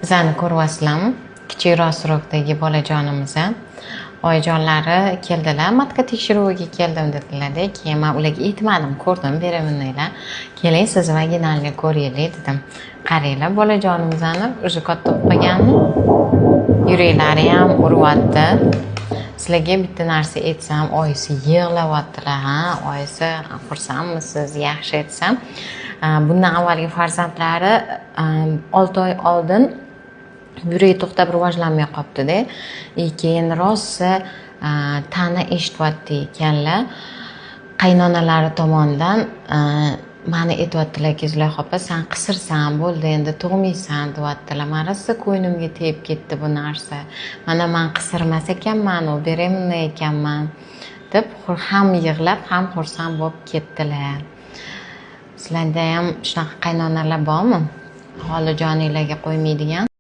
Bizani ko'ryapsizlarmi? Kichikroq срок dagi bolajonimiz oyijonlari keldilar, матка tekshiruviga keldim dedilarda. Keyin man ularga aytmadim, ko'rdim беременный lar. Keling, siz вагинальный ko'raylik dedim. Qaranglar, bolajonimizni уже katta bo'lib qolganmi, yuraklari ham uryapti. Sizlarga bitta narsa aytsam, oyisi yig'layaptilar. Ha, oyisi, xursandmisiz? Yaxshi aytsam, bundan avvalgi farzandlari 6 oy oldin yuragi to'xtab, rivojlanmay qolibdida. И keyin rosa ta'na eshityapti ekanlar qaynonalari tomonidan. Mani aytyaptilarki, "Zulayho opa, san qisirsan, bo'ldi, endi tug'maysan", deyaptilar. Man rosa ko'nglimga tegib ketdi bu narsa. Mana, man qisirmas ekanman, u беременный ekanman, deb ham yig'lab, ham xursand bo'lib ketdilar. Sizlarda ham shunaqa qaynonalar bormi, holi joninglarga qo'ymaydigan?